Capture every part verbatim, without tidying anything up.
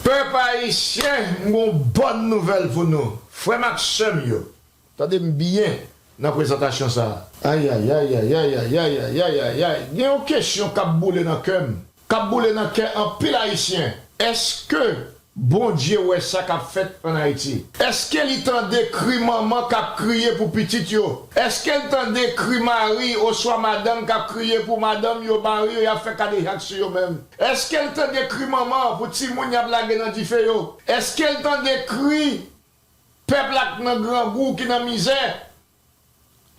Pèp ayisyen, m gon bòn nouvèl pou nou. Frè m ak sè m yo, tande m byen nan prezantasyon sa a. Ayayay, ayayay, ayayay, ayayay. Gen yon kesyon k ap boule nan kè m, k ap boule nan kè anpil ayisyen. Èske Bondye wè sa k ap fèt ann Ayiti? Èske li tande kri manman k ap kriye pou pitit yo? Èske l tande kri mari oswa madanm k ap kriye pou madanm yo, mari yo, y ap fè kadejak sou yo menm? Èske l tande kri manman pou timoun y ap lage nan dife yo? Èske l tande kri pèp la k nan grangou, ki nan mizè,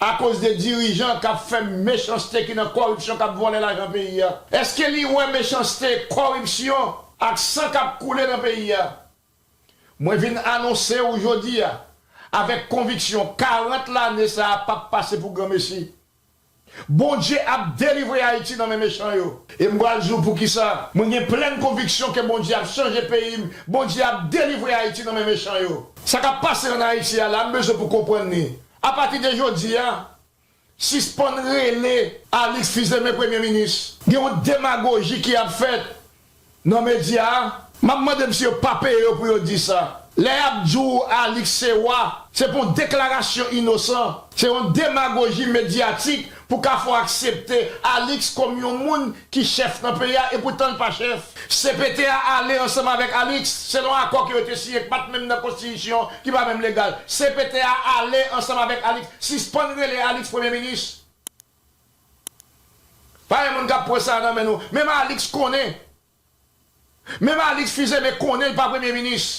akoz de dirijan k ap fè mechanste, ki nan kòripsyon, k ap vòlè lajan peyi a? Èske li wè mechanste, kòripsyon ak san k ap koule nan peyi a? Mwen vin anonse w jodi a, avèk konviksyon, karant lane sa a p ap pase pou granmesi. Bondye ap delivre Ayiti nan men mechan yo. E m pral di w poukisa. Mwen gen plèn konviksyon ke Bondye ap chanje peyi m. Bondye ap delivre Ayiti nan men mechan yo. Sa k ap pase ann Ayiti a la, m bezwen pou w konprann li. Apati de jodi a, sispann rele Alix Fils-Aimé premye minis. Gen yon demagoji ki ap fèt nan medya a, m ap mande m si yo pa peye yo pou yo di sa. Lè y ap di w Alix se wa, se pou yon deklarasyon inosan, se yon demagoji medyatik pou ka fè w aksepte Alix kòm yon moun ki chèf nan peyi a, epoutan l pa chèf. C P T a ale ansanm avèk Alix, selon akò ke yo te siyen, ki pa t menm nan konstitisyon, ki pa menm legal. C P T a ale ansanm avèk Alix. Sispann rele Alix premye minis. Pa gen moun k ap pran sa nan men nou. Menm Alix konnen. Menm Alix Fils-Aimé konnen l pa premye minis.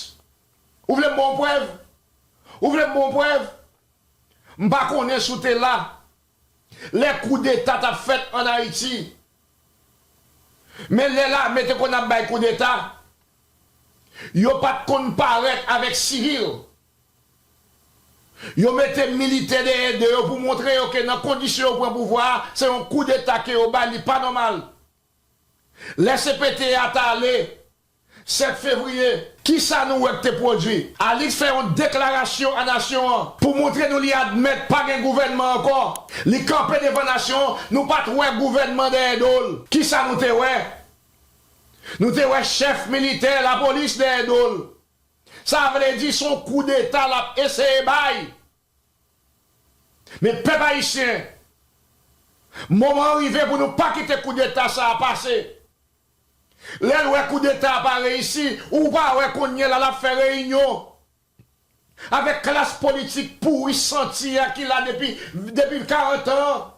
Ou vle m ba w prèv? Ou vle m ba w prèv? M pa konnen si w te la lè koudeta t ap fèt ann Ayiti. Men lè lame te konn ap bay koudeta, yo pa t konn parèt avèk sivil. Yo mete militè dèyè do yo pou montre yo ke nan kondisyon yo pran pouvwa a, se yon koudeta ke yo bay, li pa nòmal. Lè C P T a t ale, sèt fevriye, kisa nou wè k te pwodui? Alix fè yon deklarasyon a nasyon an pou montre nou li admèt pa gen gouvènman ankò. Li kanpe devan nasyon an, nou pa t wè gouvènman dèyè do l. Kisa nou te wè? Nou te wè chèf militè, lapolis dèyè do l. Sa vle di se yon koudeta l ap eseye bay. Men pèp ayisyen, moman an rive pou nou pa kite koudeta sa a pase. Lè l wè koudeta a pa reyisi, ou pa wè kounye a la l ap fè reyinyon avèk klas politik pouri santi a ki la depi, depi karant an,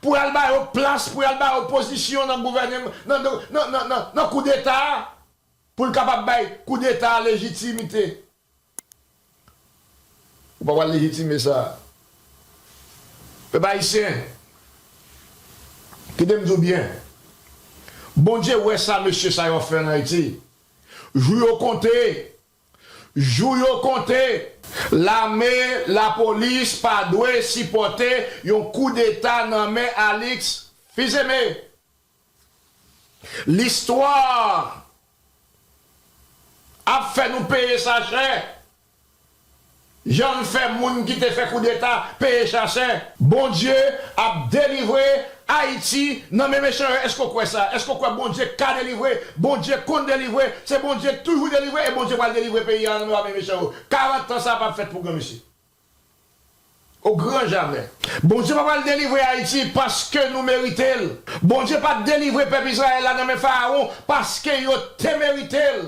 pou y al ba yo plas, pou y al ba yo pozisyon nan gouvènman, nan, nan, nan, nan, nan, nan koudeta a, pou l kapab bay koudeta a lejitimite. Ou pa pral lejitime sa. Pèp ayisyen, kite m di w byen. Bondye wè sa mesye sa yo ap fè ann Ayiti. Jou yo konte. Jou yo konte. Lame, lapolis pa dwe sipòte yon koudeta nan men Alix Fils-Aimé. Listwa ap fè nou peye sa chè. Jan l fè moun ki te fè koudeta peye sa chè. Bondye ap delivre Ayiti nan men mechan yo. Èske w kwè sa? Èske w kwè Bondye ka delivre? Bondye konn delivre. Se Bondye toujou delivre e Bondye pral delivre peyi a nan men mechan yo. Karant tan sa p ap fèt pou granmesi. O gran jamè. Bondye pa pral delivre Ayiti paske nou merite l. Bondye pa t delivre pèp Izrayèl la nan men Farawon paske yo te merite l.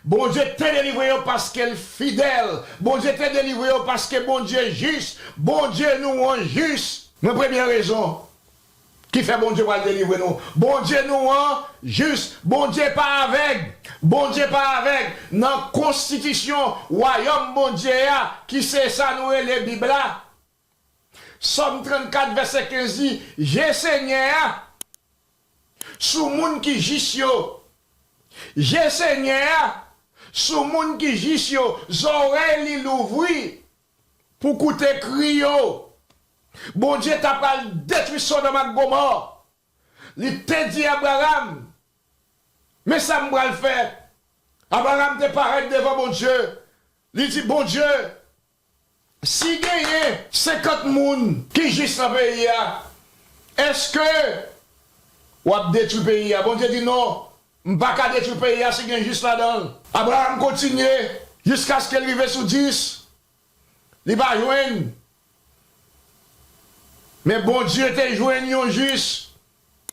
Bondye te delivre yo paske l fidèl. Bondye te delivre yo paske Bondye jis. Bondye nou an jis. Men premye rezon ki fè Bondye pral delivre nou. Bondye nou an jis. Bondye pa avèg. Bondye pa avèg. Nan konstitisyon wayòm Bondye a, ki se sa nou rele Bib la, Sòm trannkat, vèsè kenz di, je Senyè a sou moun ki jis yo. Je Senyè a sou moun ki jis yo. Zòrèy li louvri pou koute kri yo. Bondye ta pral detwi Sodòm ak Gomò. Li te di Abraram, men sa m pral fè. Abraram te parèt devan Bondye. Li di, Bondye, si genyen senkant moun ki jis nan peyi a, èske w ap detwi peyi a? Bondye di, non. M pa ka detwi peyi a si gen jis ladan l. Abraram kontinye jiskaske l rive sou dis. Li pa jwenn. Men Bondye te jwenn yon jis.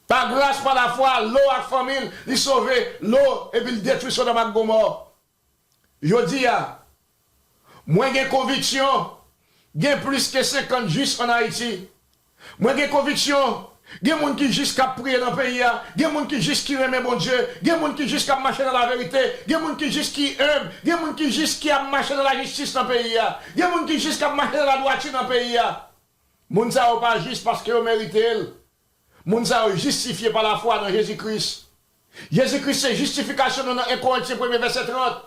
Pa gras, pa lafwa, Lo ak fanmi l, li sove Lo epi l detwi Sodòm ak Gomò. Jodi a, mwen gen konviksyon, gen plis ke senkant jis ann Ayiti. Mwen gen konviksyon, gen moun ki jis k ap priye nan peyi a, gen moun ki jis ki renmen Bondye, gen moun ki jis k ap mache nan laverite, gen moun ki jis ki enb, gen moun ki jis ki ap mache nan lajistis nan peyi a, gen moun ki jis k ap mache nan ladwati nan peyi a. Moun sa yo pa jis paske yo merite l. Moun sa yo jistifye pa lafwa nan Jezi Kris. Jezi Kris se jistifikasyon nou nan en Korentyen premye vèsè trant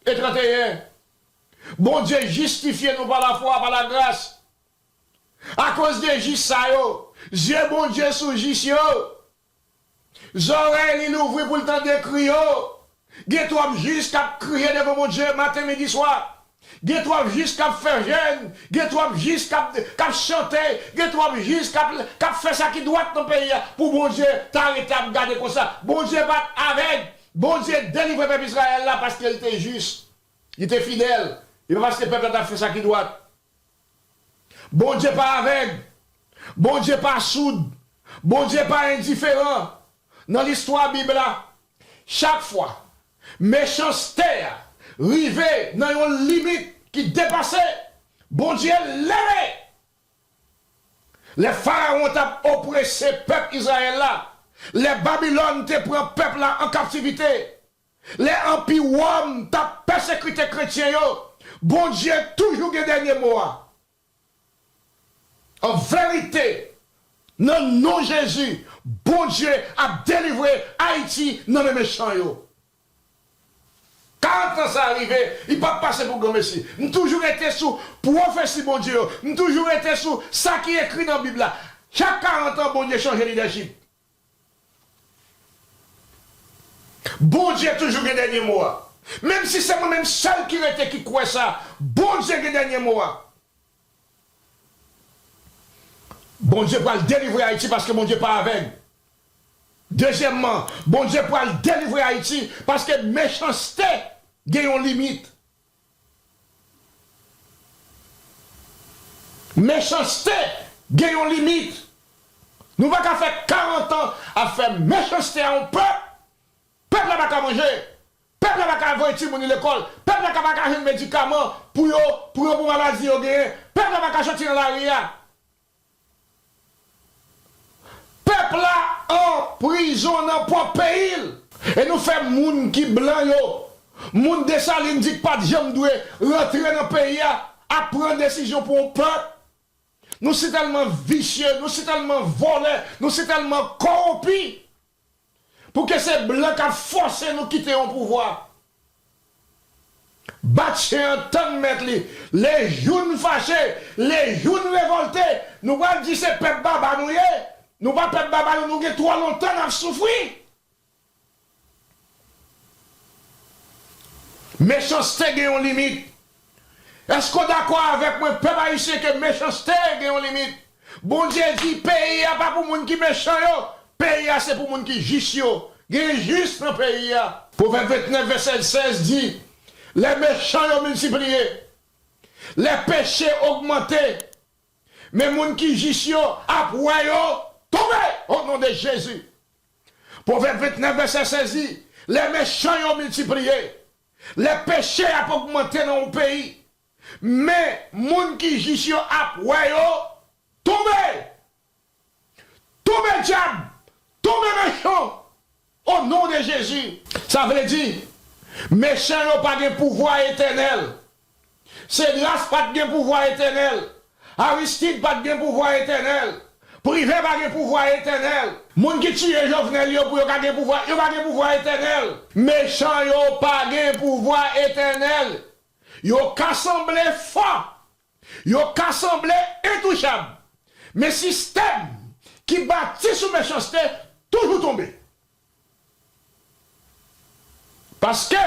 e tranteyen. Bondye jistifye nou pa lafwa, pa lagras. Akoz de jis sa yo, zye Bondye sou jis yo. Zòrèy li louvri pou l tande kri yo. Gen twòp jis k ap kriye devan Bondye maten, midi, swa. Gen twòp jis k ap fè jèn. Gen twòp jis k ap, k ap chante. Gen twòp jis k ap, k ap fè sa ki dwat nan peyi a. Pou Bondye ta rete ap gade konsa. Bondye pa t avèg. Bondye delivre pèp Izrayèl la paske l te jis. Li te fidèl. Li pa paske pèp la t ap fè sa ki dwat. Bondye pa avèg. Bondye pa soud. Bondye pa endiferan. Nan listwa Bib la, chak fwa mechanste a rive nan yon limit ki depase, Bondye leve. Lè Farawon t ap oprese pèp Izrayèl la, lè Babilòn te pran pèp la an kaptivite, lè Anpi Wòm t ap pèsekite kretyen yo, Bondye toujou gen dènye mo a. An verite, nan non Jezi, Bondye ap delivre Ayiti nan men mechan yo. Karant tan sa rive, li p ap pase pou granmesi. M toujou rete sou pwofesi Bondye yo. M toujou rete sou sa ki ekri nan Bib la. Chak karant tan, Bondye chanje lidèchip. Bondye toujou gen dènye mo a. Menm si se mwen menm sèl ki rete ki kwè sa, Bondye gen dènye mo a. Bondye pral delivre Ayiti paske Bondye pa avèg. Dezyèmman, Bondye pral delivre Ayiti paske mechanste gen yon limit. Mechanste gen yon limit. Nou pa ka fè karant an ap fè mechanste a yon pèp. Pèp la pa ka manje. Pèp la pa ka voye timoun li lekòl. Pèp la ka pa ka jwenn medikaman pou yo pran pou maladi yo genyen. Pèp la pa ka soti nan lari a. Pèp la an prizon nan pwòp peyi l. E nou fè moun ki blan yo, moun Desalin di k pa t janm dwe rantre nan peyi a, ap pran desizyon pou yon pèp. Nou si tèlman visye, nou si tèlman vòlè, nou si tèlman kòwonpi. Pou ke se blan k ap fòse nou kite yon pouvwa. Bat chen an tann mèt li. Lejou n fache, lejou n revòlte, nou pral di se pèp baba nou ye. Nou pa pèp baba nou, nou gen twò lontan n ap soufri. Mechanste gen yon limit. Èske w dakò avèk mwen, pèp ayisyen, ke mechanste gen yon limit? Bondye di peyi a pa pou moun ki mechan yo, peyi a se pou moun ki jis yo. Gen jis nan peyi a. Pwovèb vennèf, vèsè sèz di, lè mechan yo miltipliye, lè peche ogmante, men moun ki jis yo ap wè yo tonbe, o non de Jezi. Pwovèb vennèf, vèsè sèz di, lè mechan yo miltipliye, lè peche ap ogmante nan yon peyi, men moun ki jis yo ap wè yo tonbe. Tonbe dyab, tonbe mechan, o non de Jezi. Sa vle di, mechan yo pa gen pouvwa etènèl. Cedras pa t gen pouvwa etènèl. Aristide pa t gen pouvwa etènèl. Privé pa gen pouvwa etènèl. Moun ki tiye Jovenel yo pou yo ka gen pouvwa, yo pa gen pouvwa etènèl. Mechan yo pa gen pouvwa etènèl. Yo ka sanble fò, yo ka sanble entouchab, men sistèm ki bati sou mechanste toujou tonbe. Paske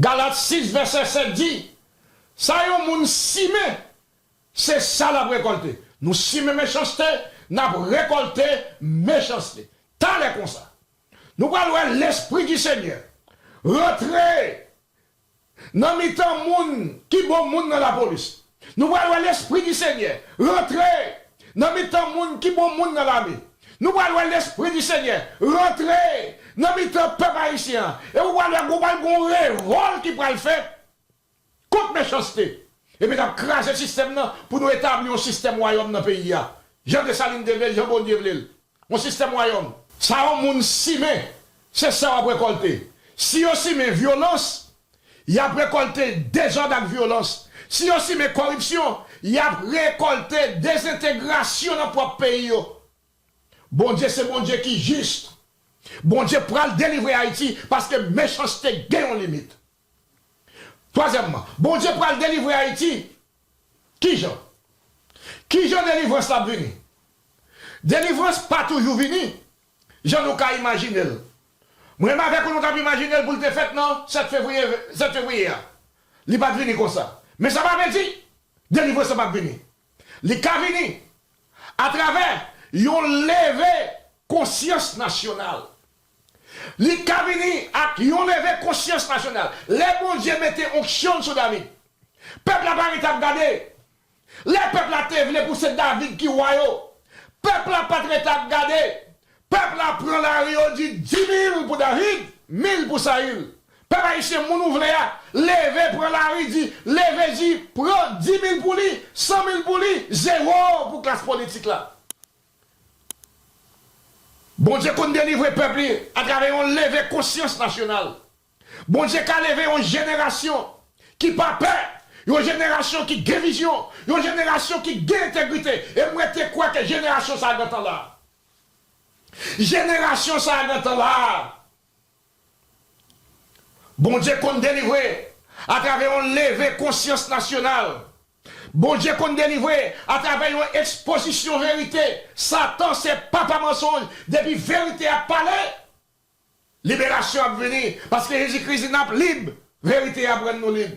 Galat sis vèsè sèt di, sa yon moun simen, se sa l ap rekòlte. Nou simen mechanste, n ap rekòlte mechanste. Talè konsa. Nou pral wè Lespri di Senyè rantre nan mitan moun ki bon moun nan lapolis. Nou pral wè Lespri di Senyè rantre nan mitan moun ki bon moun nan lame. Nou pral wè Lespri di Senyè rantre nan mitan pèp ayisyen an. E ou pral wè gon pral gon revòl ki pral fèt kont mechanste. Epi n ap kraze sistèm nan pou nou etabli yon sistèm wayòm nan peyi a. Jan Desalin te vle l, jan Bondye vle l. Yon sistèm wayòm. Sa yon moun simen, se sa w ap rekòlte. Si yo simen vyolans, y ap rekòlte dezòd ak vyolans. Si yo simen kòripsyon, y ap rekòlte dezentegrasyon nan pwòp peyi yo. Bondye se Bondye ki jis. Bondye pral delivre Ayiti paske mechanste gen yon limit. Twazyèmman, Bondye pral delivre Ayiti. Kijan? Kijan delivrans la ap vini? Delivrans pa toujou vini jan nou ka imajine l. Mwen menm avèk ou, nou t ap imajine l pou l te fèt nan sèt fevriye, sèt fevriye a. Li pa t vini konsa. Men sa pa vle di delivrans la p ap vini. Li ka vini atravè yon leve konsyans nasyonal. Li ka vini ak yon leve konsyans nasyonal. Lè Bondye mete onksyon l sou David, pèp la pa rete ap gade. Lè pèp la te vle pou se David ki wa yo, pèp la pa t rete ap gade. Pèp la pran lari, yo di di mil pou David, mil pou Sayil. Pèp ayisyen, moun ou vle a, leve pran lari, di, leve di, pran di mil pou li, san mil pou li, zewo pou klas politik la. Bondye konn delivre pèp li atravè yon leve konsyans nasyonal. Bondye ka leve yon jenerasyon ki pa pè, yon jenerasyon ki gen vizyon, yon jenerasyon ki gen entegrite. E m rete kwè ke jenerasyon sa a gentan la. Jenerasyon sa a gentan la. Bondye konn delivre atravè yon leve konsyans nasyonal. Bondye konn delivre atravè yon ekspozisyon verite. Satan se papa mansonj. Depi verite a pale, liberasyon ap vini. Paske Jezikri di n ap lib. Verite a ap rann nou lib.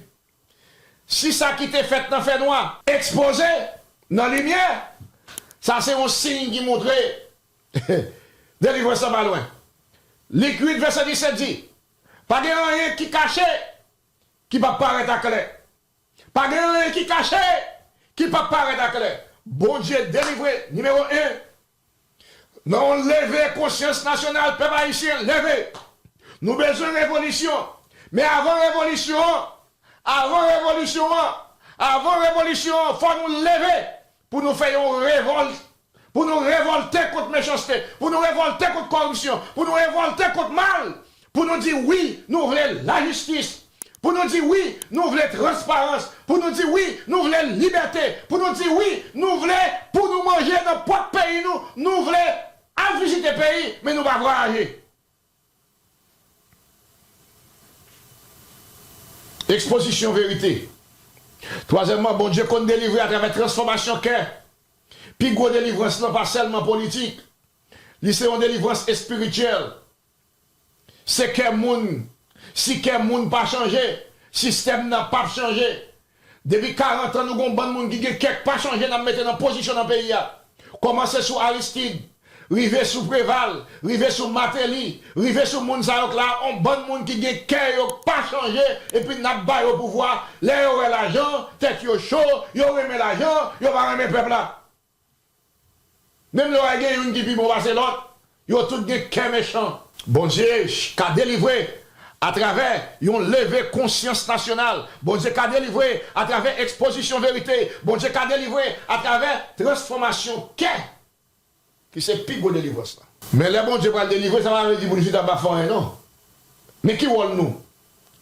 Si sa ki te fèt nan fènwa ekspoze nan limyè, sa se yon siy ki montre delivrans lan pa lwen. Lik uit, vèsè disèt di, pa gen anyen ki kache ki p ap parèt aklè. Pa gen anyen ki kache ki p ap parèt aklè. Bondye delivre, nimewo en, nan yon leve konsyans nasyonal, pèp ayisyen, leve. Nou bezwen revolisyon. Men avan revolisyon an, avan revolisyon an, avan revolisyon an, fò nou leve pou nou fè yon revòlt, pou nou revòlte kont mechanste, pou nou revòlte kont kòripsyon, pou nou revòlte kont mal, pou nou di wi, nou vle lajistis, pou nou di wi, nou vle transparans, pou nou di wi, nou vle libète, pou nou di wi, nou vle pou nou manje nan pwòp peyi nou, nou vle al vizite peyi, men nou pa vwayaje. Ekspozisyon verite. Twazyèmman, Bondye konn delivre atravè transfòmasyon kè. Pi gwo delivrans lan pa sèlman politik. Li se yon delivrans espirityèl. Se kè moun. Si kè moun pa chanje, sistèm nan p ap chanje. Depi karant an, nou gon bann moun ki gen kè k pa chanje n ap mete nan pozisyon nan peyi a. Kòmanse sou Aristide, rive sou Preval, rive sou Martelly, rive sou moun sa yo k la, on bann moun ki gen kè yo k pa chanje, epi n ap ba yo pouvwa. Lè yo wè lajan, tèt yo cho, yo renmen lajan, yo pa renmen pèp la. Menm lè w wè gen youn ki pi bon pase lòt, yo tout gen kè mechan. Bondye ka delivre atravè yon leve konsyans nasyonal. Bondye ka delivre atravè ekspozisyon verite. Bondye ka delivre atravè transfòmasyon kè, ki se pi gwo delivrans lan. Men lè Bondye pral delivre, sa pa vle di pou n chita pa fè anyen, non. Men ki wòl nou?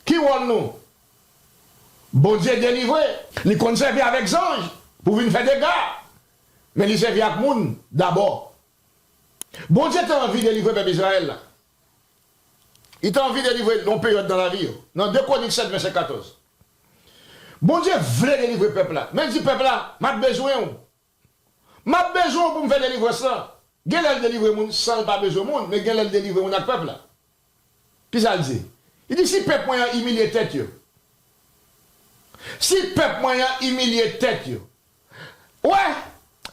Ki wòl nou? Bondye delivre, li konn sèvi avèk zanj pou vin fè dega, men li sèvi ak moun dabò. Bondye te anvi delivre pèp Izrayèl la. Li te anvi delivre l yon peryòd nan lavi yo. Nan de Kwonik sèt, vèsè katòz. Bondye vle delivre pèp la, men l di pèp la, "M ap bezwen w. M ap bezwen w pou m fè delivrans lan." Gen lè l delivre moun san l pa bezwen moun, men gen lè l delivre moun ak pèp la. Kisa l di? Li di, "Si pèp mwen an imilye tèt yo, si pèp mwen an imilye tèt yo." Wè,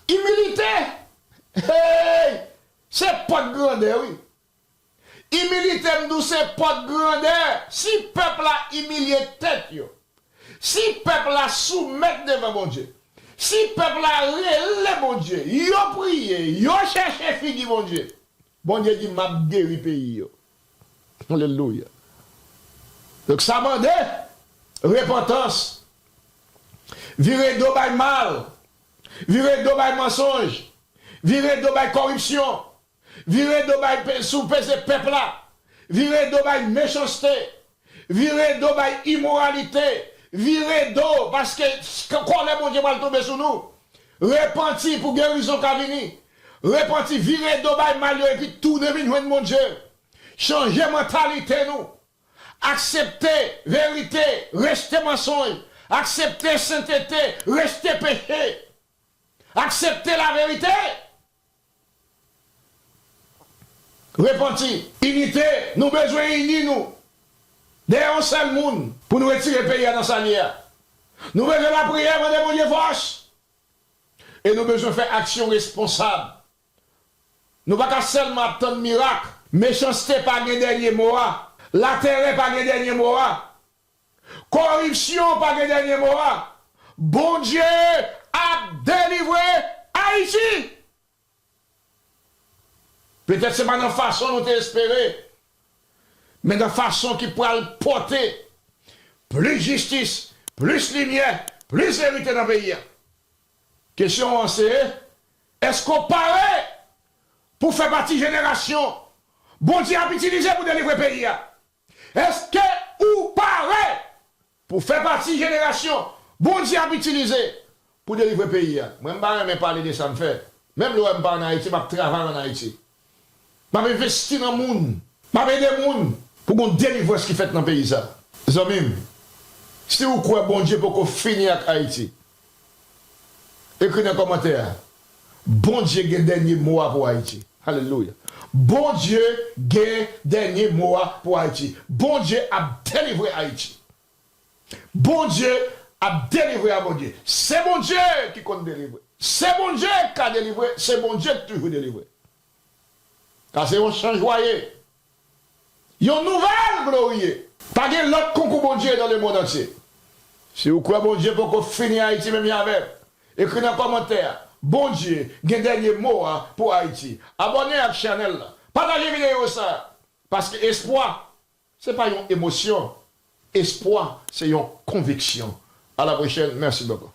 imilite, hey, se pòt grandè, wi. Imilite m di w se pòt grandè. Si pèp la imilye tèt yo, si pèp la soumèt devan Bondye, si pèp la rele Bondye, yo priye, yo chèche figi Bondye, Bondye di, "M ap geri peyi yo." Alelouya. Donk, sa mande repantans. Vire do bay mal. Vire do bay mansonj. Vire do bay kòripsyon. Vire do bay pe-, soupeze pèp la. Vire do bay mechanste. Vire do bay imoralite. Vire do, paske k-, kòlè Bondye pral tonbe sou nou. Repanti pou gerizon ka vini. Repanti, vire do bay mal yo epi tounen vin jwenn Bondye. Chanje mantalite nou. Aksepte verite, rejte mansonj. Aksepte sentete, rejte peche. Aksepte laverite. Repanti, inite, nou bezwen ini nou dèyè yon sèl moun pou nou retire peyi a nan sa l ye a. Nou bezwen lapriyè, mande Bondye fòs. E nou bezwen fè aksyon responsab. Nou pa ka sèlman ap tann mirak. Mechanste pa gen dènye mo a. Latèrè pa gen dènye mo a. Kòripsyon pa gen dènye mo a. Bondye ap delivre Ayiti. Petèt se pa nan fason nou te espere, men nan fason ki pral pote plis jistis, plis limyè, plis verite nan peyi a. Kesyon an se, èske w pare pou fè pati jenerasyon Bondye ap itilize pou delivre peyi a? Èske ou pare pou fè pati jenerasyon Bondye ap itilize pou delivre peyi a? Mwen, m pa renmen pale de sa m fè. Menm lè w wè m pa ann Ayiti, m ap travay ann Ayiti. M ap envesti nan moun. M ap ede moun pou gon delivrans ki fèt nan peyi sa. Zanmi m, si w kwè Bondye poko fini ak Ayiti, ekri nan kòmantè a, "Bondye gen dènye mo a pou Ayiti." Alelouya. Bondye gen dènye mo a pou Ayiti. Bondye ap delivre Ayiti. Bondye ap delivre a Bondye. Se Bondye ki konn delivre. Se Bondye k ka delivre, se Bondye k toujou delivre. Sa se yon chanjwa ye. Yon nouvèl gloriye. Pa gen lòt konkou Bondye dans le monde entier. Si w kwè Bondye poko fini Ayiti menm jan avè m, ekri nan kòmantè a, "Bondye gen dènye mo a pou Ayiti." Abòne ak chanèl la. Pataje videyo sa. Paske espwa, se pa yon emosyon. Espwa, se yon konviksyon. A la pwochèn. Mèsi bokou.